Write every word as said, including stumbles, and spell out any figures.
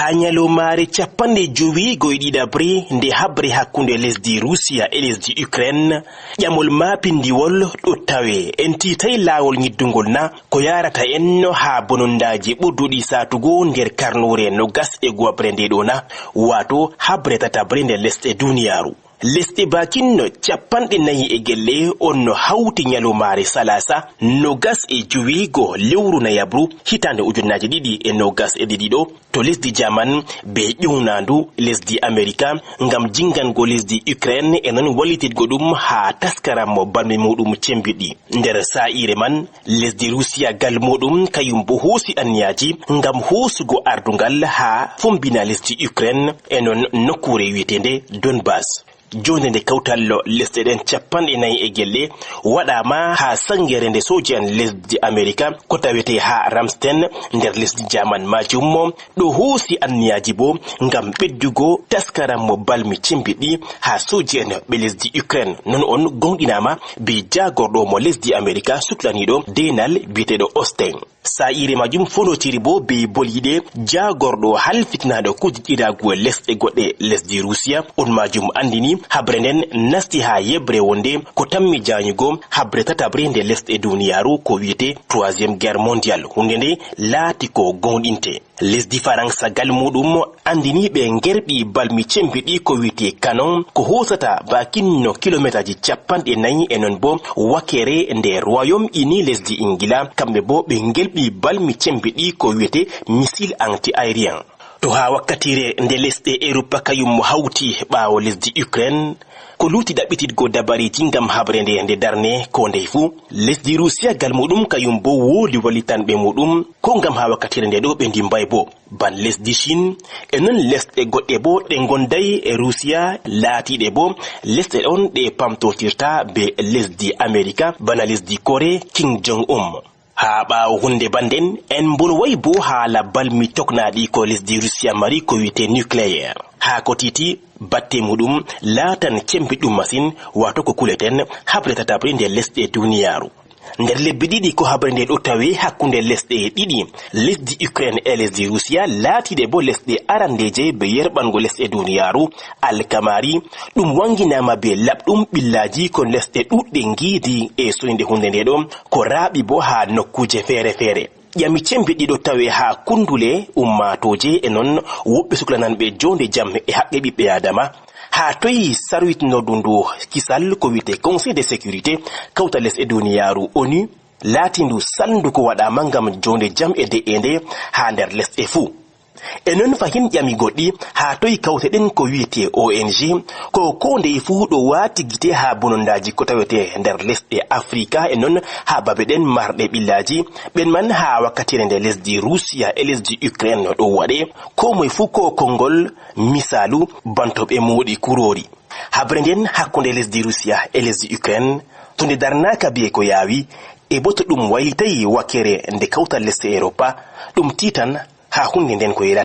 Haa ñalawmaare cappanɗe jowi e ɗiɗaɓre nde haɓre hakkunde lesdi Ruusiya e lesdi Ukraine, ƴamol maapindiwol ɗo tawee. En tiitay laawol ñiddungol na ko yaarata en no haa bonondaaji ɓurduɗi saatugo nder karnuure nogas e go'aɓre nde ɗo na, waato haɓre tataɓre nde lesɗe duniyaaru. Lesɗe baakinno cappanɗe nayi e gelle on no hawti ñalawmaare salaasa nogas e jowiigo lewru nayabru hitaande ujunnaaje ɗiɗi e nogas e ɗiɗi ɗo to lesdi Jaman be ƴownaandu lesdi Amerika ngam jingango lesdi Ukraine e non wallititgo ɗum haa taskaram mo balmi muɗum cembiɗi. Nder saa'iire man, lesdi Ruusiya gal muɗum kayum bo hoosi anniyaaji ngam hoosugo ardungal haa fombina lesdi Ukraine e non nokkuure wi'eteende Donbas. Joonde nde kawtal lesɗe ɗen cappanɗe nayi e gelle waɗaama haa sangere nde sooje'en lesdi Amerika ko tawetee haa Ramstein nder lesdi Jaman majum mo ɗo hoosi anniyaaji bo ngam ɓeddugo taskaram mo balmi cembiɗi haa sooje'en ɓe lesdi Ukraine. Non on goonɗinaama be jaagorɗo mo lesdi Amerika suklaniiɗo deenal bi'eteeɗo Ostin. Saa'iire majum fonotiri bo be boliiɗe jaagorɗo halfitinaaɗo kuude'en lesɗe goɗɗe lesdi Ruusiya. On majum andini haɓre nden nasti haa yeɓre wonde ko tammi jaanyugo haɓre tataɓre nde lesɗe duniyaaru ko wi'etee Troisième Guerre Mondiale. Huunde nde laati ko goonɗinte. Lesdi Faransa gal muɗum andini ɓe ngerɓi balmi cembiɗi ko wi'etee canon ko hoosata baakinno kilomeetaaji cappanɗe nayi e non bo wakere nde Royaume-Uni lesdi Ingila, kamɓe bo ɓe ngerɓi balmi cembiɗi ko wi'etee missile anti-aérien. To haa wakkatiire nde lesɗe Europa kayum mo hawti ɓaawo lesdi Ukraine, ko luuti ɗaɓɓititgo dabareeji ngam haɓre nde nde darne ko ndey fuu. Lesdi Ruusiya gal muɗum kayum bo woodi wallitanɓe muɗum ko ngam haa wakkatiire nde ɗo ɓe ndimmbay bo. Ban lesdi Chine, e non lesɗe goɗɗe bo ɗe ngonday e Ruusiya, laatiiɗe bo lesɗe ɗon ɗe pamtotirta be lesdi Amerika, bana lesdi Kore Kim Jong-un. Haa ɓaawo huunde bannden, en mbolway bo haala balmi toknaaɗi ko lesdi Ruusiya mari ko wi'etee nucléaire. Haa ko tiiti batte muɗum laatan cembiɗɗum masin, waato ko kuleten haɓre tataɓre nde lesɗe duniyaaru. Nder lebbi ɗiɗi ko haɓre nde ɗo tawe hakkunde lesɗe ɗiɗi, lesdi Ukraine e lesdi Ruusiya, laatiiɗe bo lesɗe arandeeje be yerɓango lesɗe duniyaaru alkamaari. Ɗum wanginaama be laɓɗum ɓillaaji ko lesɗe ɗuɗɗe ngiidi e soynde huunde nde ɗo, ko raaɓi bo haa nokkuuje feere-feere. Ƴami cembiɗɗi ɗo tawe haa kundule ummaatooje e non woɓɓe suklananɓe joonde jam e haqqe ɓiɓɓe Aadama. Haa toy sarwitnoodu ndu kisal ko wi'etee Conseil de sécurité kawtal lesɗe duniyaaru, ONU, laatindu salndu ko waɗaama ngam joonde jam e de'eende haa nder lesɗe fuu? E non fahin ƴami goɗɗi, haa toy kawte ɗen ko wi'etee O N G, ko koo ndey fuu ɗo waati gite haa bonondaaji ko tawetee nder lesɗe Afrika e non haa babe ɗen marɗe ɓillaaji, ɓen man haa wakkatiire nde lesdi Ruusiya e lesdi Ukraine ɗo waɗe, koo moy fuu ko konngol misaalu banto ɓe mooɗi kuroori. Haɓre nden hakkunde lesdi Ruusiya e lesdi Ukraine, to nde darnaaka bee ko yaawi, e bo to ɗum waylitay wakere nde kawtal lesɗe Europa, ɗum tiitan haa huunde nden ko